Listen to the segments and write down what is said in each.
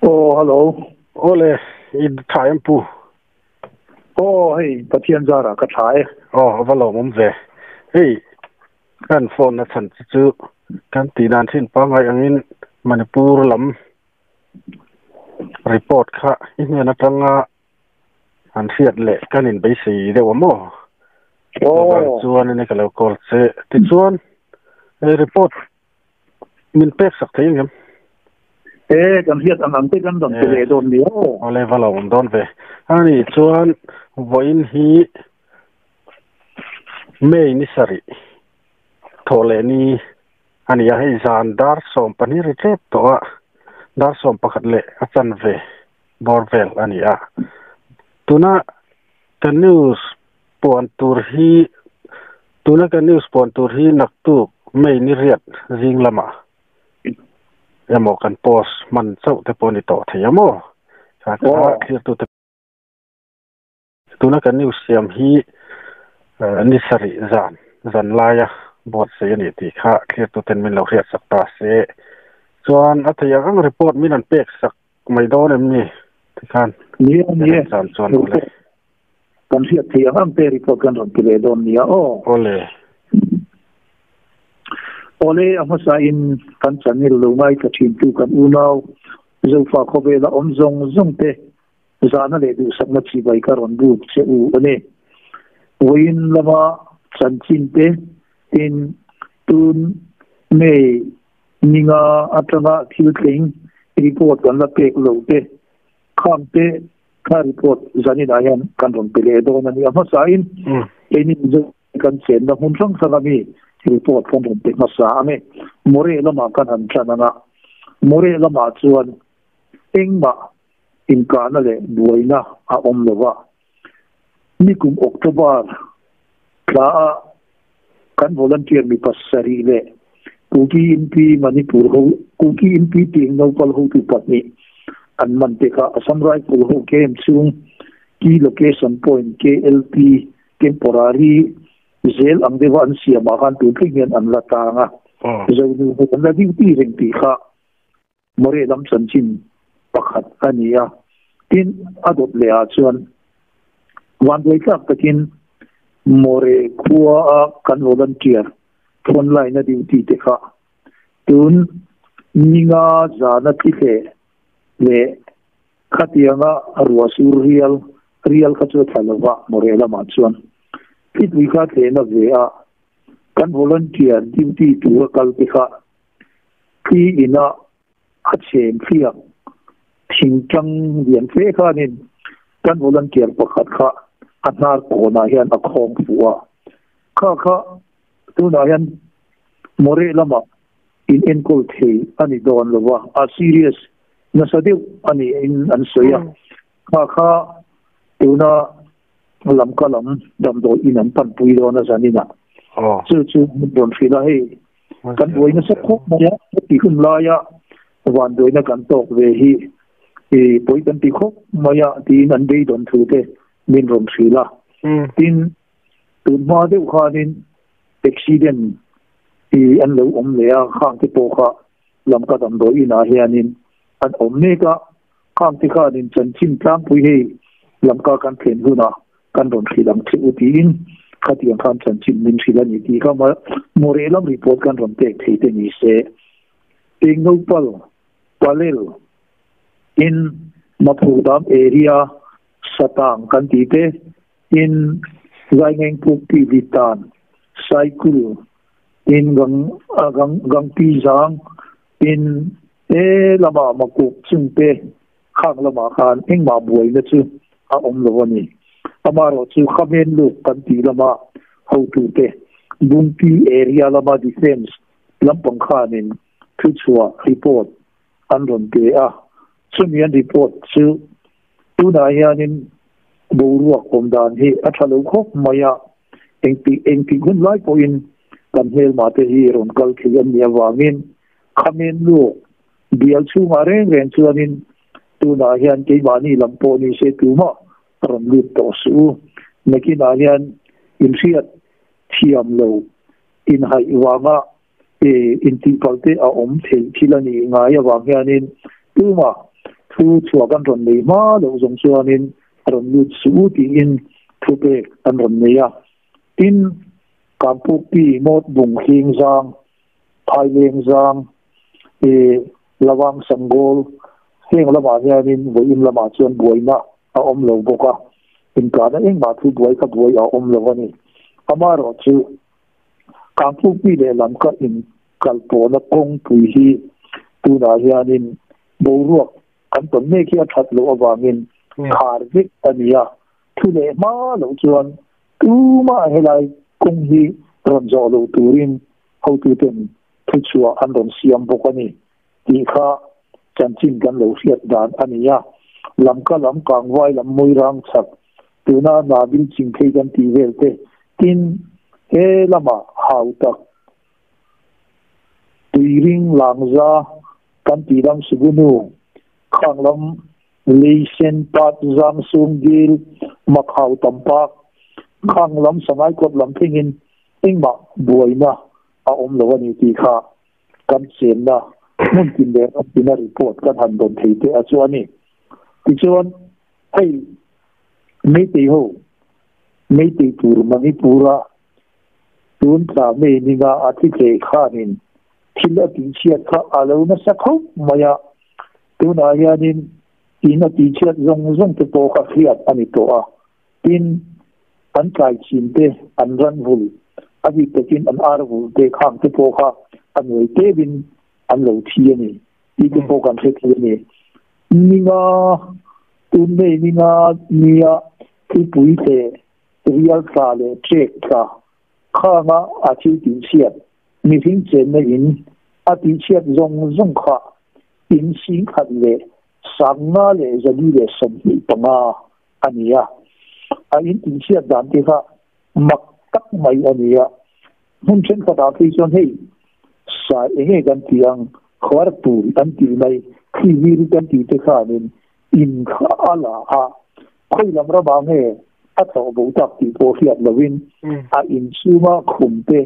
Aw hello. Awle i tha em pu? Aw hei Pathian zarah ka tha e. Aw a va lawmawm ve. Hei kan phone na chhan che chu kan tih dan thin pangngai angin Manipur lam report kha i hnen atanga an hriat leh kan inbeisei deuh a maw? Chuvang chuan ania ka lo call che. Tichuan report Min pek sak thei ang em? E, kan hriat ang ang te kan rawn pe leh dawn nia aw. Awle va lo awm dawn ve. Ani chuan vawiin hi May ni sarih thawh leh ni a ni a, hei zan dar 12 ri tlep tawh a, dar 11 leh a chanve bawr vel a ni a. Tuna kan news puan tur hi tuna kan news puan tur hi naktuk May ni riat zing lamah emaw kan post hman chauh te pawh a ni tawh thei a maw? Kha kha thlirtute tuna kan news siam hi ni sarih zan zan laia buatsaih a nih tih kha thlirtuten min lo hriatsak ta se. Chuan a theih ang ang report min an pek sak Mai dawn em ni? Tikhan Ni a ni e. Chan chuan awle. Kan hriat theih ang ang te report kan rawn ti leh dawn nia aw. Awle. Awle a hmasa in kan channel lo ngaithla thin tu kan unau Zofa khawvela awm zawng zawng te zahna leh duhsakna chibai ka rawn buk che u a ni. Vawiin lama chanchin te tin tun May Ninga atanga thil thleng report kan la pek lo te khang te kha report zaninah hian kan rawn pe leh dawn a ni. A hmasain keini Mizo kan chenna hmun hrang hrang ami report kan rawn pe hmasa ang e. Moreh lamah kan han tan ang a, Moreh lamah chuan engmah inkahna leh buaina a awm lo va. Nikum October thla a kan volunteer mi pasarih leh Kuki Inpi Manipur ho Kuki Inpi tih naupal hotu pahnih an man te kha Assam Rifle ho camp chhung Key Location Point, KLP, temporary zel ang deuha an siamah khan tun thleng hian an la tang a, Zonu ho an la duty reng tih kha Moreh lam chanchin pakhat a ni a, tin a dawt leh ah chuan vanduai tlak takin Moreh khua a kan volunteer phone line a duty te kha tun ninga zana thi hle leh khatianga ruah sur rial rial kha chu a thla lova Moreh lamah chuan thipui kha thlehna ve a kan volunteer duty tura kal te kha Thli ina a chhem thliak thingtang lian fe khanin kan volunteer pakhat kha a hnar kawnah hian a khawng fuh a. Kha kha tunah hian Moreh lamah in enkawl thei a ni dawn lo va, a serious nasa deuh a niin an sawi a. Kha kha tuna lamka lam damdawi in an panpui dawn a zaninah. Chu chu rawn hrilh a, hei kan buai nasa khawp mai a, heti hun laia vanduaina kan tawk ve hi i pawi kan ti khawp mai a tiin an beidawn thu te min rawn hrilh a. Tin, tun hma deuh khanin accident i an lo awm leh a, khang te pawh kha lamka damdawi inah hianin an awm mek a, Khang te khanin chanchin tlangpui hei lamka kan thlen hunah kan rawn hrilh ang che u tiin khatiang khan chanchin min hrilh a ni tih kha Moreh lam report kan rawn pek thei te ni se. Engnopal, Palel, in Maphurdam area Satang kan tih te, in Zaingengpuk tih Litan, Saikul, in Gang Gang Gangpi Zang, in He lamah makuk chungte khang lamah khan engmah buaina chu a awm lo a ni. Amaherawh chu Khamen Luk kan tih lama hotute Bungpi area lama defence lampang khanin thuchhuah report an rawn pe a, chumi an report chu tunah hianin boruak awm dan hi a tha lo khawp mai a, engtik engtik hun lai pawhin kan hmelmah te hi rawn kal thei an nih avangin Khamen luak bial chhungah reng reng chuanin tunah hian keimahni lam pawh ni se tumah a rawn lut tawh suh u. Nakinah hian inhriat thiam lo inhaih vanga intihpalh te a awm theih thil a nih ngai avang hianin tumah Thu chhuah kan rawn nei hma loh zawng chuanin rawn lut suh u tiin thu pek an rawn nei a. Tin, Kampukpi Mawt Bung Hling Zang, Phaileng Zang, ih Lawang Sangawl heng lamah hianin vawiin lamah chuan buaina a awm lo bawk a, inkahna engmah thu buai kha buai a awm lo a ni. Amaherawhchu, Kampukpi lehlam ka inkalpawhna kawngpui hi tunah hianin boruak kan tawn mek hi a that loh avangin khar vek a ni a, thu leh hma loh chuan tumah helai kawng hi rawn zawh loh turin hotuten thuchhuah an rawn siam bawk a ni tih kha chanchin kan lo hriat dan a ni a. Lamka lam kangvai lam Muirang chhak tuna Nabil Chingphei kan tih vel te tin he lamah hau tak Tuiring langza kan tih lam Sugunu, khang lam Leisen pat zang sung dil Makhau tampak, khang lam Sangai kawt lam thlengin engmah buaina a awm lo a ni tih kha kan chenna hmun tin leh ram tina report kan han dawn thei te a chu a ni. Tichuan hei Meitei ho Meitei tur Manipur-a Tun tla May ninga a thi tleh khanin thil a tihchhiat kha a lo nasa khawp mai a, tunah hianin in a tihchhiat zawng zawng te pawh kha hriat a ni tawh a, tin, an tlai chin te, an ran vul, a bik takin an ar vul te khang te pawh kha a nuai tepin an lo thi a ni tih te pawh kan hre thei a ni. Ninga, tun May ninga nia thilpui tleh Rial tla leh ṭek tla khanga a thil tihchhiat, mihring chenna in a tihchhiat zawng zawng kha in singkhat leh 5425 a ni a. A in tihchhiat dan te kha mak tak mai a ni a. Hmun thenkhatah phei chuan hei sa eng nge kan tih ang, khuar tur kan tih mai, thli vir kan tih te khanin in kha a la a, khawi lam ramah nge a tlawh bo tak tih pawh hriat loin a inchhunga khum te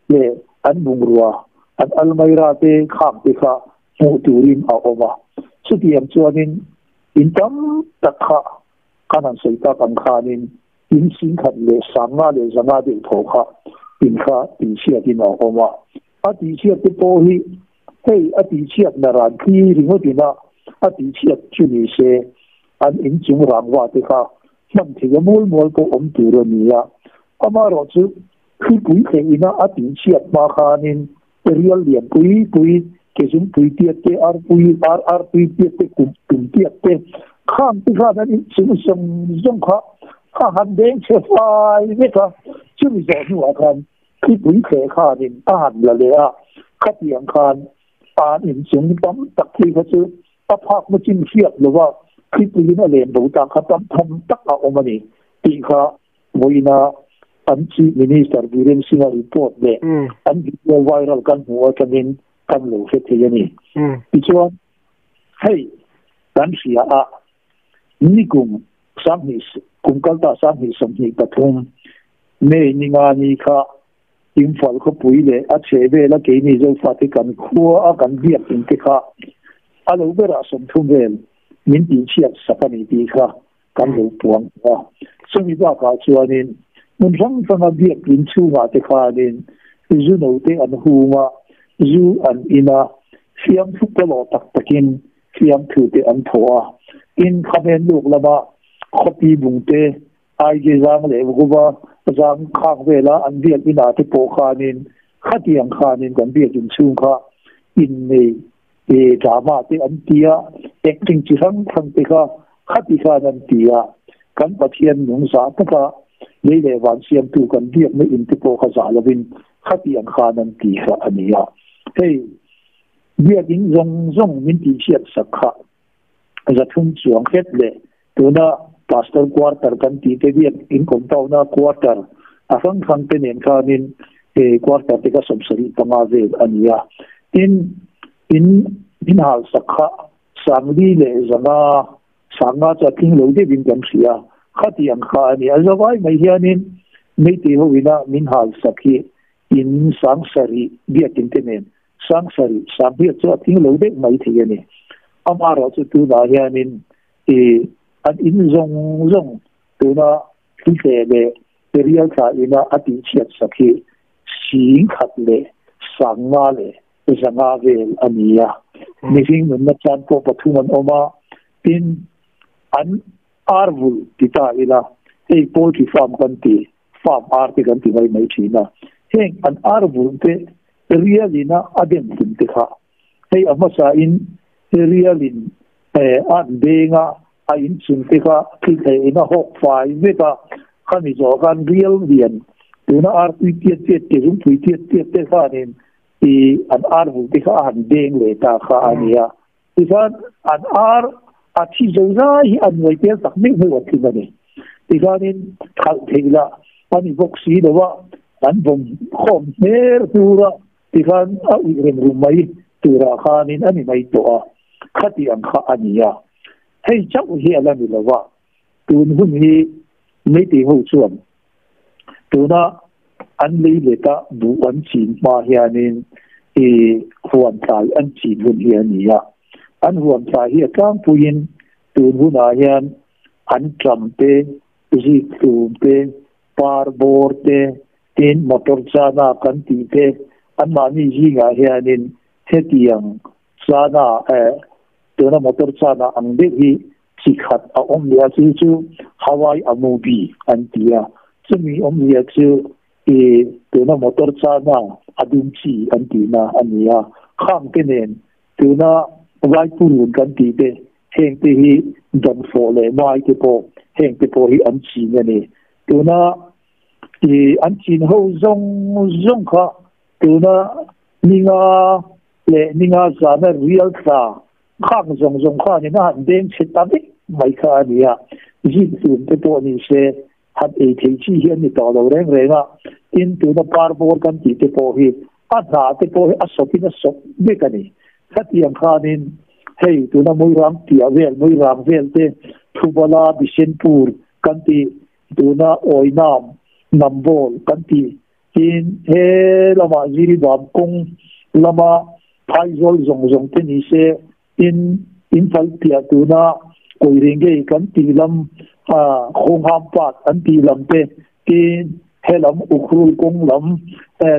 leh an bungrua, an almaira te khak te kha hmuh turin a awm a. Chutiang chuanin in tam tak kha kan han sawi tak ang khanin in 15,500 deuh thaw kha in kha tihchhiatin a awm a. A tihchhiat te pawh hi hei a tihchhiat na ran thli ringawt ina a tihchhiat chu ni se an inchung rangva te kha hman thei a mual mual pawh awm tur a ni a. Amaherawh chu thlipui thleh ina a tihchhiat hma khanin rial lian pui pui, kezungpui tiat te, arpui, ar arpui tiat te, kum tum tiat te khang te khan an inchung zawng zawng kha a han deng chhe fai vek a. Chumi zawh hnuah khan Thlipui thleh khanin a han la leh a, khatiang khan an inchung tam tak phei kha chu a phakna chin hriat lova thlipuiin a len bo tak kha tam tham tak a awm a ni tih kha vawiina an Chief Minister Biren Singh-a report leh an video viral kan hmuh atangin kan lo hre thei a ni. Tichuan, hei kan hria a, nikum sanghnih kum kalta 2023 May ninga ni kha Imphal khawpui leh a chheh vela keini Zofate kan khua a kan biak in te kha a lo berah 30 vel min tihchhiat sak a ni tih kha kan lo puang tawh a. Chumi bakah chuanin hmun hrang hranga biak in chhungah te khanin zu no te an hung a, zu an in a, fiamthu pawlawh tak takin fiamthu te an thawh a. Tin, khamen luk lama khawpi bung te Aige zang leh Guva zang khak vela an biak inah te pawh khanin khatiang khanin kan biak inchhung kha innei e drama te an ti a, acting chi hrang hrang te kha khati khan an ti a, kan Pathian nung zah taka lei leh van siamtu kan biakna in te pawh kha zah lovin khatiang khan an ti kha a ni a. Hei biak in zawng zawng min tihchhiat sak kha 300 chuang hret leh tuna pastor quarter kan tih te biak in compound a quarter a hrang hrang te nen khanin quarter te kha 75 vel a ni a. Tin, in min hal sak kha 4,500 sanga chu a tling lo deuhin kan hria khatiang kha a ni. A zawai mai hianin Meitei ho ina min hal sak hi in 7,000 biakin te nen 7,000 sang hian chu a tling lo deuh mai thei a ni. Amaherawhchu tunah hianin i an in zawng zawng tuna thli leh rial tla ina a tihchhiat sak hi 10,000 leh 500 vel a ni a. Mihring nunna chan pawh pathum an awm a, tin an ar vulh ti ta ila, hei poultry farm kan ti, farm ar te kan ti mai mai thin a, heng an ar vulh te rial ina a den hlim te kha hei a hmasa in rial in an beng a, a in chung te kha thli thei in a hawk fai vek a, khami zawh khan rial lian tuna ar tui tiat tiat ke zung pui tiat tiat te khanin i an ar vulh te kha a han beng leh ta kha a ni a. Tikhan an ar a thi zo zai hi a nuai tel tak meuh meuh a tling a ni. Tikhanin khalh theih lah a ni bawk si lo a, an vawm khawm hmer hnur a, tikhan a uih rem rum mai turah khanin a ni mai tawh a, khati ang kha a ni a. Hei chauh hi a la ni lo va, tun hun hi Meitei ho chuan tuna an lei leta buh an chin hma hianin i huan tlai an chin hun hi a ni a. An huan tlai hi a tlangpuiin tun hunah hian an ṭam te, zik hlum te, par bawr te, tin motor chana kan tih te anmahni zingah hianin hetiang chana eh tuna motor chana ang deuh hi chi khat a awm leh a, chu chu Hawaii Amubi an ti a, chumi awmzia chu i tuna motor chana a dum chi an tihna a ni a, khang te nen tuna Vaipurun kan tih te heng te hi Danfawh leh Mai te pawh heng te pawh hi an chin a ni. Tuna i an chin ho zawng zawng kha tuna ninga leh ninga zana rial tla Khang zawng zawng khanin a han deng chhe ta vek mai kha a ni a, zip hlum te pawh ni se han ei thei chi hi an ni tawh lo reng reng a, tin tuna par bawr kan tih te pawh hi a hnah te pawh hi a sawpin a sawp vek a ni. Khatiang khanin hei tuna Muirang piah vel, Muirang vel te Thubala Bishenpur kan tih, tuna Awinam, Nambawl kan tih, tin he lamah Ziribam kawng lama Phaizawl zawng zawng te ni se, tin in fal piah tuna Koiringei kan tih lam Khawngham Park an tih lam te, tin helam Ukhrul kawng lam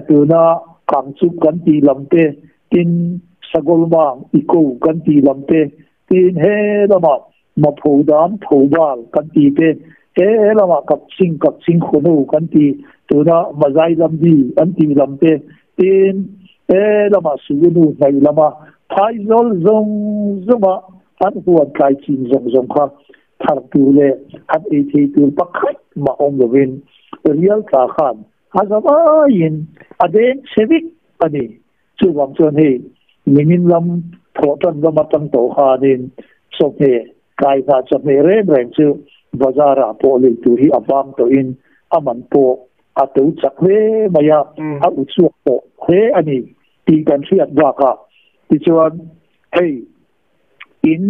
tuna Kangchuk kan tih lam te, tin Sagawlmang Iko kan tih lam te, tin he lamah Maphodam Thobal kan tih te, he lamah Kakching Kakching Khawnu kan tih tuna Mazai Lambi an tih lam te, tin he lamah Suunu hnaih lama Phaizawl zawng zawnga an huan tlai chin zawng zawng kha thar tur leh han ei thei tur pakhat mah awm lovin rial tla khan a zavaiin a deng chhe vek a ni. Chuvang chuan hei nimin lam thawhtan lam atang tawh khanin chawhmeh tlai hna chawhmeh reng reng chu bazar ah pawh lei tur hi a vang tawhin a man pawh a to chak hle mai a, a u chhuak tawh hle a ni tih kan hriat bakah tichuan hei in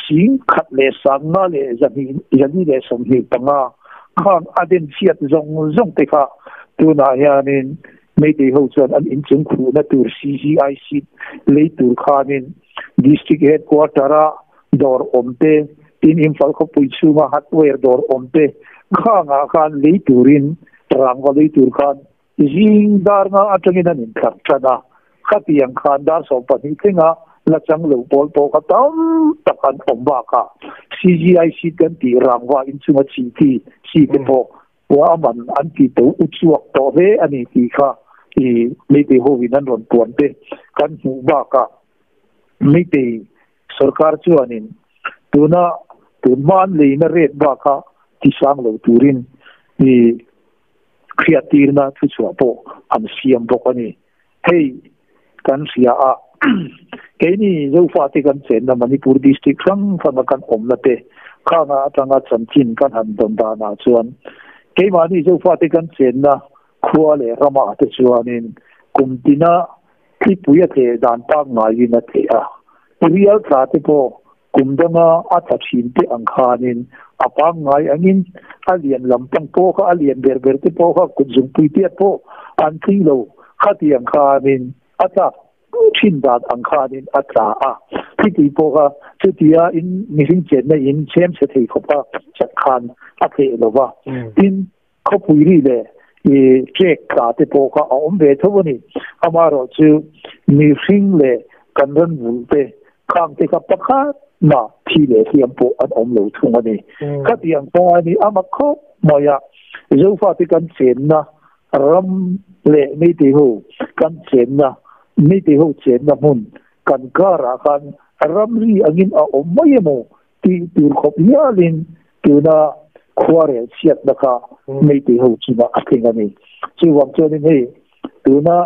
15,125 khang a den chhiat zawng zawng te kha tunah hianin Meitei ho chuan an inchung khuhna tur CGI seat lei tur khanin District Headquarter a dawr awm te, tin Imphal khawpui chhunga hardware dawr awm te khangah khan lei turin rangva lei tur khan Zing dar nga atangin an inthlar tan a, khatiang khan dar 12 tlenga la chang lo pawl pawh kha tam tak an awm bakah CGIC kan tih rangva inchunga chih chi chi te pawh ua a man an ti to u chhuak tawh hle a ni tih kha i Meitei hovin an rawn puan te kan hmuh bakah Meitei sorkar chuanin tuna tun hma an leina rate baka tisang lo turin i hriattirna thuchhuah pawh an siam bawk a ni. Hei kan hria a, keini Zofate kan chenna Manipur district hrang hranga kan awmna te khanga atanga chanchin kan han dawn danah chuan keimahni Zofate kan chenna khua leh ramah te chuanin kum tina thlipui a tleh dan pangngaiin a tleh a, rial tla te pawh Kum danga a tla thin te ang khanin a pangngai angin a lian lam pang pawh kha a lian ber ber te pawh kha kut zungpui tiat pawh an tling lo. Khatiang khanin a tlak thin dan ang khanin a tla a. Thi tui pawh kha chutia in mihring chenna in chhem chhe thei khawpa chat khan a tleh lo va. Tin, khawpui ri leh i trek tla te pawh kha a awm ve tho a ni. Amaherawhchu mihring leh kan ran vulh te khang te kha pakhat mah thi leh hliam pawh an awm lo thung a ni. Khatiang kawng a ni a mak khawp mai a, Zofate kan chenna ram leh Meitei ho kan chenna, Meitei ho chenna hmun kan karah khan ramri angin a awm mai emaw tih tur khawp hialin tuna khuarel chhiatna kha Meitei ho chungah a thleng a ni. Chuvang chuanin hei tuna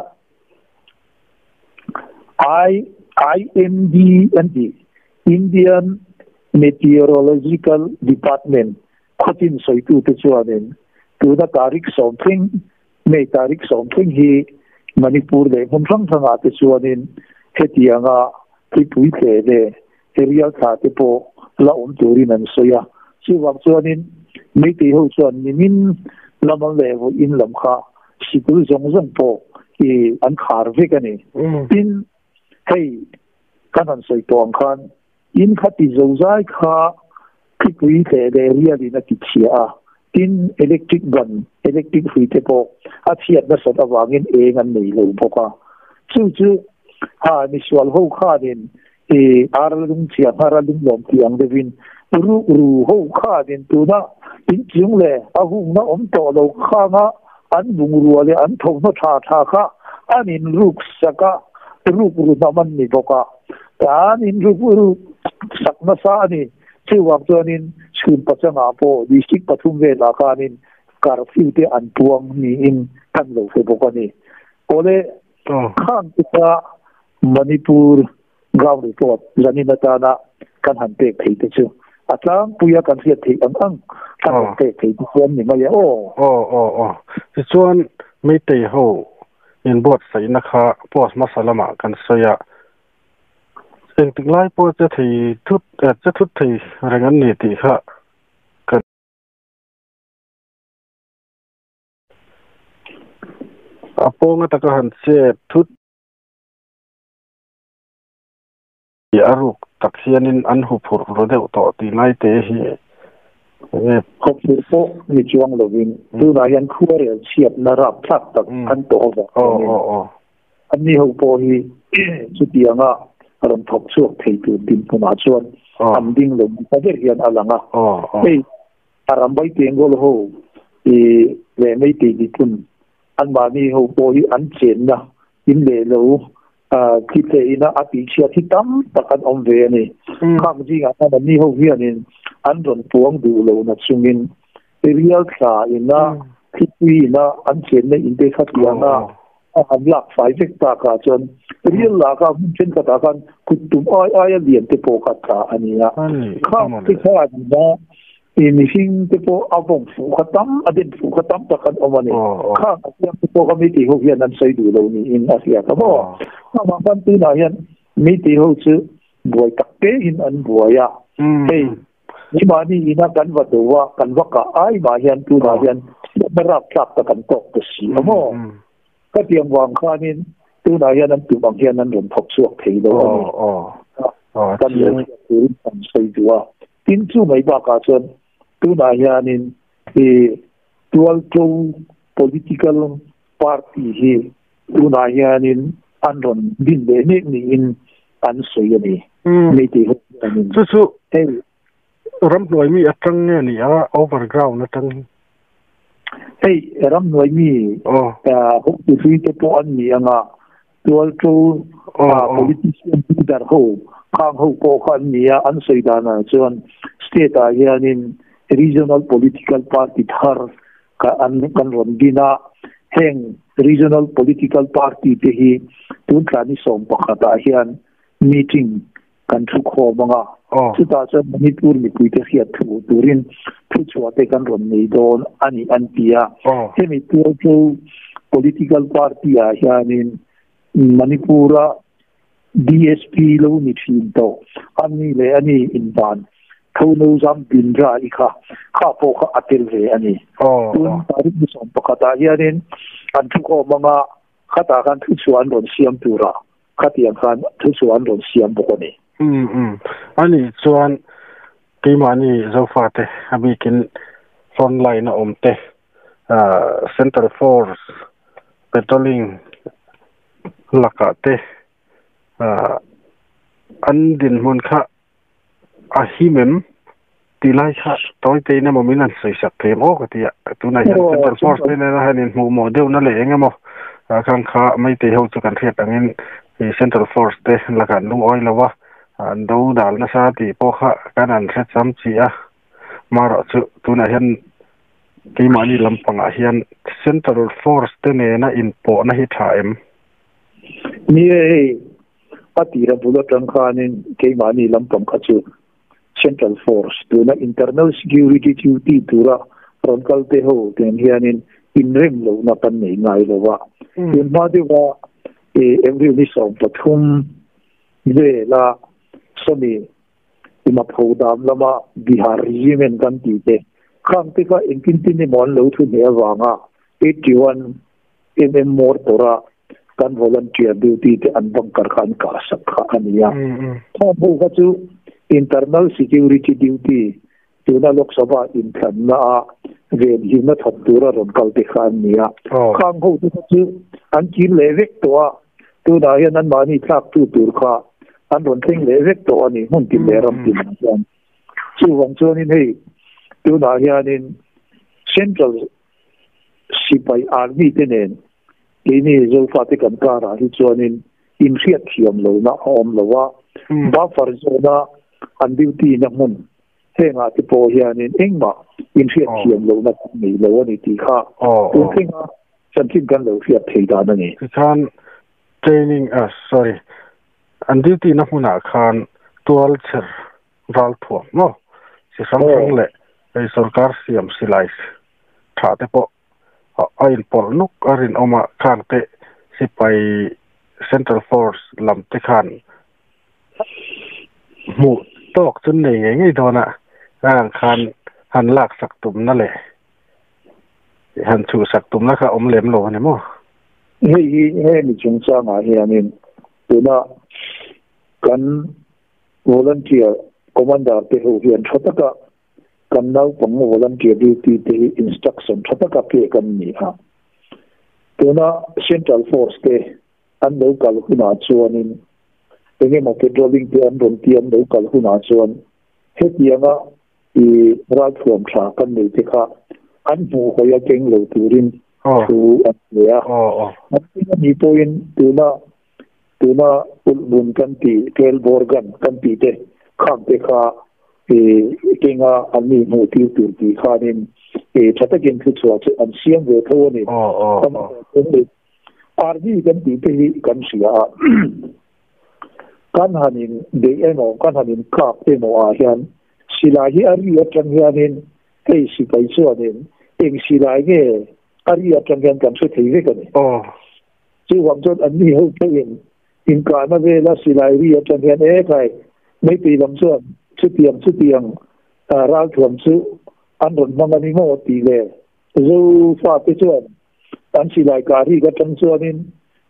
I IMD an tih Indian Meteorological Department khawtin sawitute chuanin tuna tarik sawmthleng May tarik sawmthleng hi Manipur leh hmun hrang hrangah te chuanin hetianga thlipui tleh leh rial thla te pawh la awm turin an sawi a. Chuvang chuanin Meitei ho chuan nimin lam an leh vawiin lam kha sikul zawng zawng pawh i an khar vek a ni. Tin, hei kan han sawi tawh ang khan in kha ti zozai kha thlipui tleh leh rialin a ti chhia a. Tin, electric ban, electric hrui te pawh a chhiat nasat avangin eng an nei lo bawk a. Chu chu ha misual ho khanin i ar lung chhia nghara lung lawm tih ang deuhin ruk ru ho khanin tuna inchung leh a hungna awm tawh lo khanga an bungrua leh an thawmhnaw tha tha kha an inruk sak a, ruk ru hnam an ni bawk a. An inruk ruk sak nasa a ni. Chuvang chuanin chhun pachangah pawh district pathum velah khanin curfew te an puang niin kan lo hre bawk a ni. Awle khang te kha Manipur ground report zanin atana kan han pek thei te chu a tlangpuia kan hriat theih ang ang kan han pek thei te chuan ni mai a aw. Aw aw aw. Tichuan Meitei ho inbuatsaihna kha post hmasa lamah kan sawi a, engtik lai pawh che thei thut che thut thei reng an ni tih kha kan A pawnga taka han che thut. A ruk tak hianin an huphurh ru deuh tawh tih lai te hi enge. Huphurh pawh ni chuang lovin tunah hian khuarel chhiatna rapthlak tak an tawh avang hianin anni ho pawh hi chutianga rawn thawk chhuak thei tur dinhmunah chuan an ding lo nasa ber hian a lang a. Hei a rambai Tenggol ho leh Meitei mipun anmahni ho pawh hi an chenna in leh lo Thi tleh ina a tih chhiat hi tam tak an awm ve a ni. Khang zingah khan anni ho hianin an rawn puang duh lo na chungin rial thla ina thlipui ina an chenna in te kha tianga a han lak fai vek takah chuan rial laka hmun thenkhatah khan kut tum ai aia lian te pawh kha tla a ni a. Khang te khan ina I mihring te pawh a vawng fuh kha tam, a den fuh kha tam tak an awm a ni. Khang a siam te pawh kha Meitei ho hian an sawi duh lo niin a hria ta maw? Amah khan tunah hian Meitei ho chu buai tak tein an buai a. Hei, keimahni ina kan va do a, kan va kah ai mah hian tunah hian siamna rapthlak tak an tawk ta si a maw? Ka tiang vang khanin tunah hian an tum ang hian an rawn thawk chhuak thei lo a ni. Kan lo hriat turin kan sawi duh a. Tin chu mai bakah chuan tunah hianin i tualto political party hi tunah hianin an rawn din leh mek niin an sawi a ni. Meitei ho hianin. Chu chu hei ramhnuai mi atang nge ni a overground atang? Hei ramhnuai mi hotu hlui te pawh an ni anga Tualtu politician leader ho khang ho pawh kha an ni a, an sawi danah chuan state ah hianin regional political party thar kha an kan rawn din a, heng regional political party te hi tun thla ni 11 ah hian meeting kan thu khawm ang a, chutah chuan Manipur mipuite hriat thu turin thuchhuah te kan rawn nei dawn a ni an ti a. Hemi tualtu political party ah hianin Manipur-a DSP lo ni thin tawh a ni leh a ni invan Thonozam Bindra i kha kha pawh kha a tel ve a ni. Tun tarik ni 11 ah hianin an thu khawm ang a, khatah khan thuchhuah an rawn siam turah khatiang khan thuchhuah an rawn siam bawk a ni. Ani chuan keimahni Zofate a bikin frontline a awm te Central Force patrolling lakah te an dinhmun kha a him em tih lai kha tawi tein emaw min han sawi sak thei em aw ka ti a, tunah hian Central Force te nena hian inhmuh mawh deuhna leh eng emaw khang kha Meitei ho chu kan hriat angin Central Force te lakah an lungawi lo a, an do dal nasa tih pawh kha kan han hre cham chi a, marawh chu tunah hian keimahni lampangah hian Central Force te nena inpawhna hi tha em? Ni e, hei a tira bul atang khanin keimahni lampang kha chu Central Force tuna Internal Security Duty tura rawn kal te ho nen hianin inrem lohna kan nei ngai lo a. Tun hma deuha April ni 13 vela sawmi Imapho dam lama Bihar Regiment kan tih te khang te kha engtin tin emaw an lo thu hneh avanga 81 mm mortar-a kan volunteer duty te an bunker kha an kah sak kha a ni a. Khawm ho kha chu internal security duty tuna Lok Sabha inthlanna a venhimna thawk tura rawn kal te kha an ni a. Khang ho te kha chu an kir leh vek tawh a, tunah hian anmahni thlaktu tur kha an rawn thleng leh vek tawh a ni hmun tin leh ram tin ah hian. Chuvang chuanin hei tunah hianin Central sipai army te nen keini Zofate kan karah hi chuanin inhriat thiam lohna a awm lo a, buffer zone a an duty na hmun hengah te pawh hianin engmah inhriat thiam lohna kan nei lo a ni tih kha tun thlenga chanchin kan lo hriat thei dan a ni. Tikhan training ah sorry an duty na hmunah khan tual chher ral thuam maw chi hrang hrang leh hei sorkar siam silai tha te pawh a inpawlh nuk a rinawm a, khang te sipai central force lam te khan hmuh tawk chu nei ngei ngei dawn a, khang khan han lak sak tumna leh han chhuh sak tumna kha awm lem lo a ni maw? Hei hi hemi chungchangah hianin tuna kan volunteer commander te ho hian tha taka kan naupang volunteer duty te hi instruction tha taka pek an ni a. Tuna central force te an lo kal hunah chuanin engemaw patrolling te an rawn ti an lo kal hunah chuan hetianga i ralthuam tha kan nei te kha an hmuh hawi a keng lo turin thu an pe a. An keng a nih pawhin tuna tuna ulhbun kan tih trail bore gun kan tih te khang te kha i kenga an ni hmuh tir tur tih khanin i tha takin thu chhuah chu an siam ve tho a ni. Army kan tih te hi kan hria a, kan han in beih emaw kan han in kap emaw ah hian silai hi a ri atang hianin hei sipai chuanin eng silai nge a ri atang hian kan hre thei vek a ni. Chuvang chuan anni ho pawhin inkahna vela silai ri atang hian e khai meitei lam chuan chutiang chutiang ralthuam chu an rawn hmang a ni maw tih leh Zofate chuan an silai kah rik atang chuanin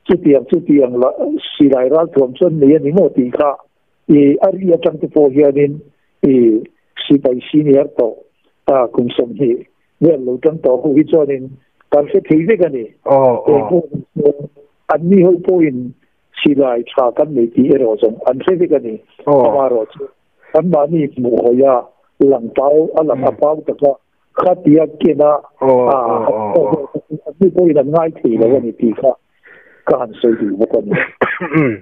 chutiang chutiang silai ralthuam chuan nei a ni maw tih kha i a ri atang te pawh hianin i sipai senior tawh kum 20 vel lo tang tawh ho hi chuanin kan hre thei vek a ni. Anni ho pawhin silai tha kan nei tih erawh zawng an hre vek a ni. Amaherawh chu anmahni hmuh hawi a lang pau a lang a pau taka khatia kena anni pawhin an ngai thei lo a ni tih kha ka han sawi duh bawk a ni.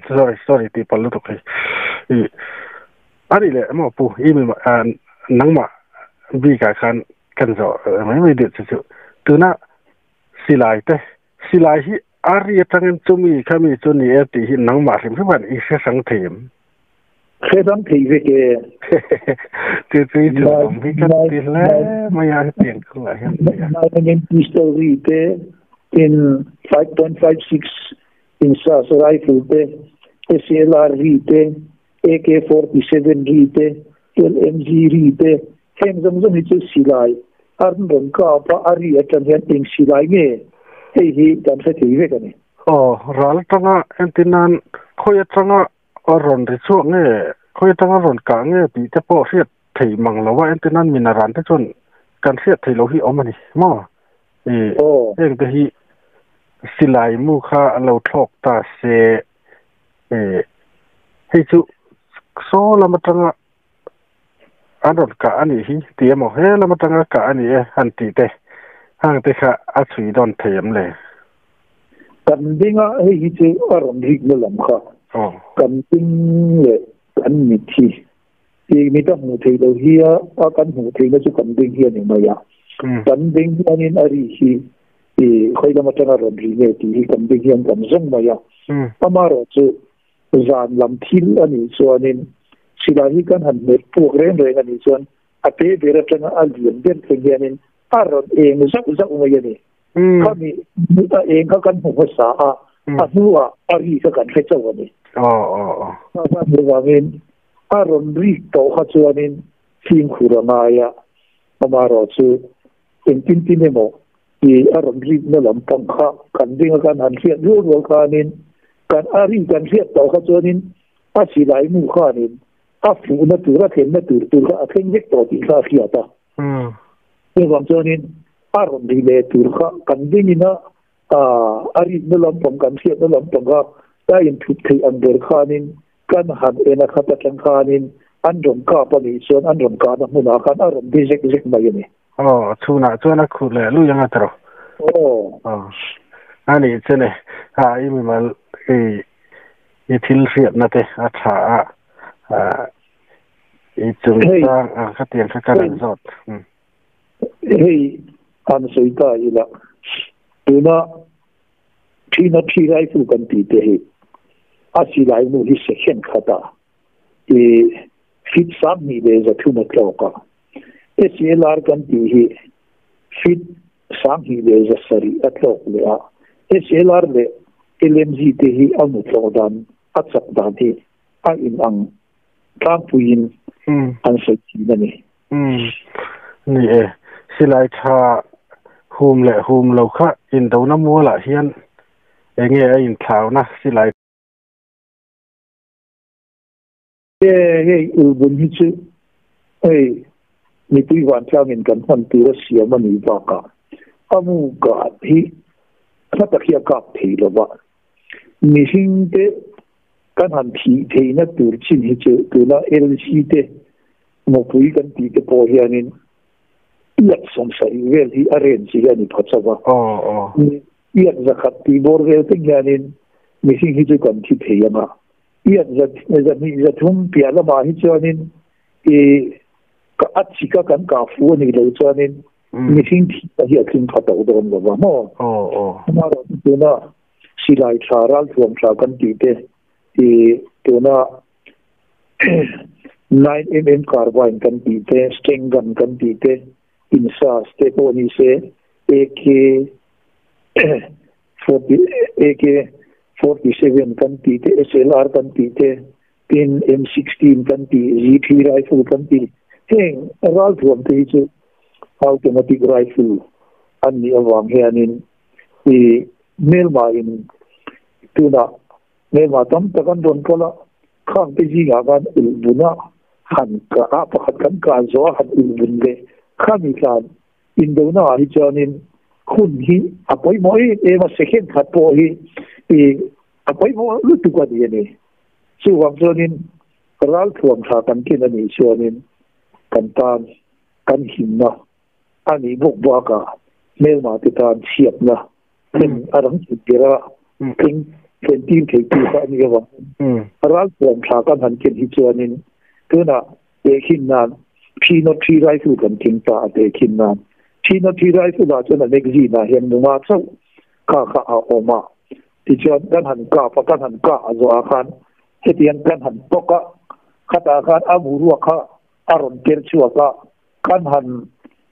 Sorry, sorry tih palh lutuk hei. I a nih leh maw pu i mi nangmah bikah khan kan zawh mai mai deuh chu chu tuna silai te silai hi a ri atangin chumi khami chu ni e tih hi nangmah hrim hrim khan i hre hrang thei em? Hre hrang thei vek e. Chu chu i chhun awm hi ka ti hle mai a hetiang kawngah hian. 9mm pistol ri te in 5.56 INSAS rifle te SLR ri te AK-47 ri te LMG ri te heng zawng zawng hi chu silai an rawn kap a, a ri atang hian eng silai nge hei hi kan hre thei vek a ni. Aw, ral atanga entir nan khawi atanga a rawn ri chhuak nge Khoi tanga ron ka nge ti te pawh hriat thei mang lo a entirnan min a ran te chuan kan hriat thei lo hi awm a ni maw? I heng te hi silai mu kha a lo thlawk ta se i hei chu saw lam atanga an rawn kah a nih hi tih emaw he lam atanga kah a ni e han tih te hang te kha a chhui dawn thei em le? Kan dinga hei hi chu a rawn rikna lam kha kan ding leh kan mit hi i mit a hmuh theih loh hi a kan hmuh theihna chu kan ding hi a ni mai a. Kan ding hianin a ri hi i khawi lam atanga rawn ri nge tih hi kan ding hian kan zawng mai a. Amaherawh chu zan lam thil a nih chuanin silai hi kan han hmet puak reng reng a nih chuan a te ber atanga a lian ber thleng hianin a rawn eng zauh zauh mai a ni. Khami a eng kha kan hmu hmasa a, a hnuah a ri kha kan hre chauh a ni. Chuvangin a rawn rik tawh kha chuanin fimkhur a ngai a, amaherawh chu engtin tin emaw i a rawn rikna lampang kha kan ring a kan han hriat rual rual khanin kan a ri kan hriat tawh kha chuanin a silai mu khanin a fuhna tur a thlenna tur tur kha a thleng vek tawh tih kha a hriat a. Chuvang chuanin a rawn ri leh tur kha kan dingin a a rikna lampang kan hriatna lampang kha a inthup theih ang ber khanin kan han en a khat atang khanin an rawn kap a nih chuan an rawn kahna hmunah khan a rawn ri zek zek mai a ni. Aw, chhunah chuan a khuh leh lui anga tawh. Aw. Aw, a nih chu ni. A, i mimal i i thil hriatna te a tha a, i chungchang a khatiang kha ka rawn zawt. Hei, an sawi ta ila, tuna thina thi rifle kan tih te hi a silai nu hi second khata i feet 23 a tlawk a, SLR kan tih hi feet 27 a tlawk leh a, SLR leh LMG te hi a mu tlawk dan a chak dan hi a inang tlangpuiin an sawi thin a ni. Ni e, silai tha hum leh hum lo kha indona mualah hian enge a inthlauna silai. E, hei ulbun hi chu hei mipui vantlangin kan hman tur a siam a nih bakah a mu kah hi hla tak hi a kap thei lo va, mihring te kan han thih theihna tur chin hi chu tuna LC te mawpui kan tih te pawh hianin iak 70 vel hi a range hi a ni pha chauh va. Iak 100 tih bawr vel teng hianin mihring hi chu kan thi thei ang a. Iak 200 300 piah lamah hi chuanin i a chika kan kah fu a nih loh chuanin mihring thih hi a tling pha tawh dawn lo va maw? Amaherawhchu chu tuna silai tha ralthuam tha kan tih te i tuna 9mm carbine kan tih te, steng gun kan tih te, insas te pawh ni se AK 40 AK 47 kan tih te, SLR kan tih te, tin M16 kan tih, Z3 rifle kan tih, heng ralthuam te hi chu automatic rifle an nih avang hianin i hmelma in tunah hmelma tam tak an rawn kal a, khang te zingah khan ulhbun a han kah a, pakhat kan kah zawh a han ulhbun leh khami tlan indona ah hi chuanin hun hi a pawimawh em em a, second khat pawh hi i a pawimawh lutuk a ni a ni. Chuvang chuanin ralthuam tha kan ken a nih chuanin kan tan kan himna a nih bawk bakah hmelma te tan chhiatna thlen a rang thei ber a, thleng thlen tir thei tu kha a nih avangin ralthuam tha kan han ken hi chuanin tunah tehkhin nan thi not thi rifle kan keng ta a tehkhin nan thi not thi rifle ah chuan a magazine ah hian nunga chauh kha kha a awm a, tichuan kan han kap a kan han kah a zawh ah khan hetiang kan han tawk a, khatah khan a boruak kha a rawn ker chhuak a, kan han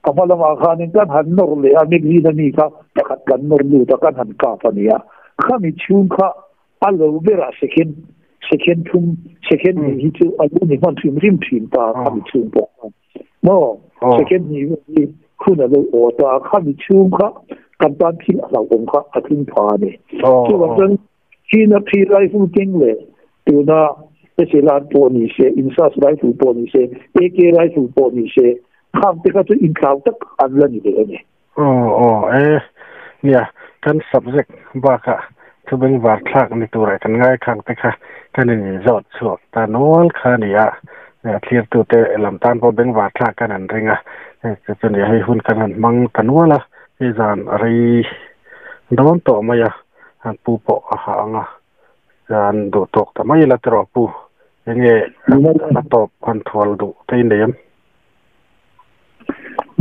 a hma lamah khanin kan han nawr leh a, magazine a mi kha pakhat kan nawr lut a kan han kap a ni a, khami chhung kha a lo berah second second thum second hnih hi chu a lo ni hman hrim hrim thin ta khami chhung pawh khan maw second hnih vel hi hun a lo aw ta a, khami chhung kha kan tan thil a hlauhawm kha a tling pha a ni. Chuvang chuan China thi rifle keng leh tuna SLR pawh ni se, INSAS rifle pawh ni se, AK rifle pawh ni se, khang te kha chu inthlau tak an la ni leh a ni. Aw aw e, nia, kan subject bakah thu bengvar thlak ni turah kan ngai khang te kha kan in zawt chhuak ta nual kha a ni a, thlirtute lam tan pawh bengvar thlak kan han ring a, chu chu nia hei hun kan han hmang ta nual a, hei zan a rei dawn tawh mai a, an pu pawh a ha ang a. Chuan duh tawk ta mai ila tiraw pu, enge a tawp han thual duh te i nei em?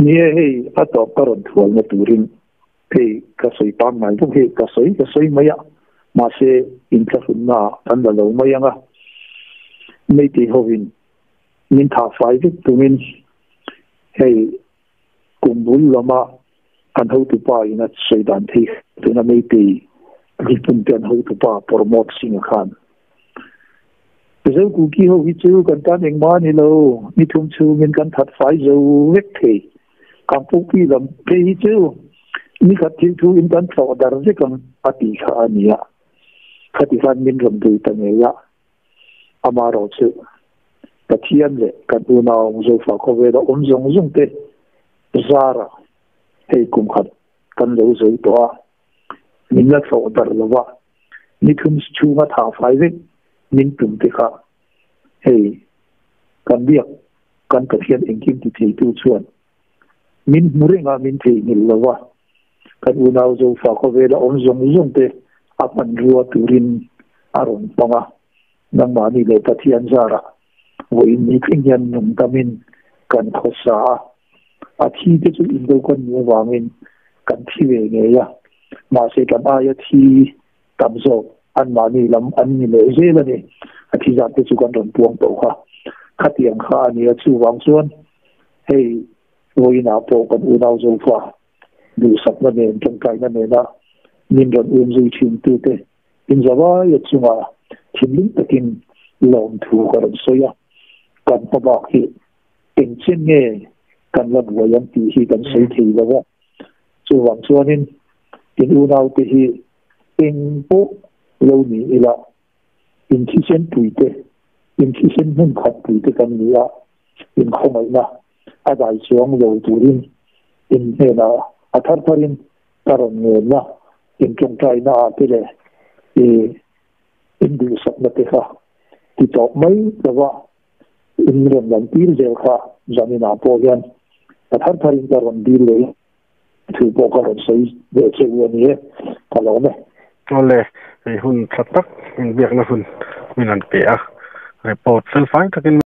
Ni e, hei a tawp ka rawn thualna turin hei ka sawi pangngai bawk hei ka sawi ka sawi mai a, mahse inthlahrunna ah kan la lo mai ang a, Meitei hovin min thah fai vek tumin hei Kum bul lama an hotupa in a sawi dan thei tuna Meitei Ripun te an hotupa Pramod Singh-a khan Mizo Kuki ho hi chu kan tan engmah a ni lo, ni thum chhungin kan that fai zo vek thei. Kangpukpui lam phei hi chu ni khat thil thu in kan tlawh dar vek ang a tih kha a ni a. Khati khan min rawn bei ta ngei a. Amaherawh chu Pathian leh kan unau Zofa khawvela awm zawng zawng te zara hei kum khat kan lo zo tawh a, min la thlawh darh lo va, ni thum chhunga thah fai vek min tum te kha hei kan biak kan Pathian engkim ti theitu chuan min hmu reng a, min theihnghilh lo va, kan unau Zofa khawvela awm zawng zawng te a hmanrua turin a rawn hmang a, nangmahni leh Pathian zarah vawiin ni thleng hian nung damin kan khawsa a, a thi te chu indo kan nih avangin kan thi ve ngei a, mahse kan aia thi tam zawk anmahni lam an ni leh zel a ni, a thi zat te chu kan rawn puang tawh kha, khatiang kha a ni a, chuvang chuan hei vawiinah pawh kan unau Zofa duhsakna nen tawngtaina nena min rawn um zui thin tute inzavaia chunga thinlung takin lawmthu ka rawn sawi a, kan hma bak hi engchen nge kan la buai ang tih hi kan sawi thei lo a, chuvang chuanin in unaute hi eng pawh lo ni ila in thisen puite, in thisen hmun khat puite kan ni a, in khawngaihna a dai chuang lo turin in hnenah a thar tharin ka rawn ngen a, in tawngtaina ah te leh i in duhsakna te kha ti tawp mai lova in rawn lan tir zel kha zaninah pawh hian a thar tharin ka rawn dil leh Thu pawh ka rawn sawi ve che u a ni e, ka lawm e. Awle, hei hun tha tak inbiakna hun min rawn pe a, report fel fai takin.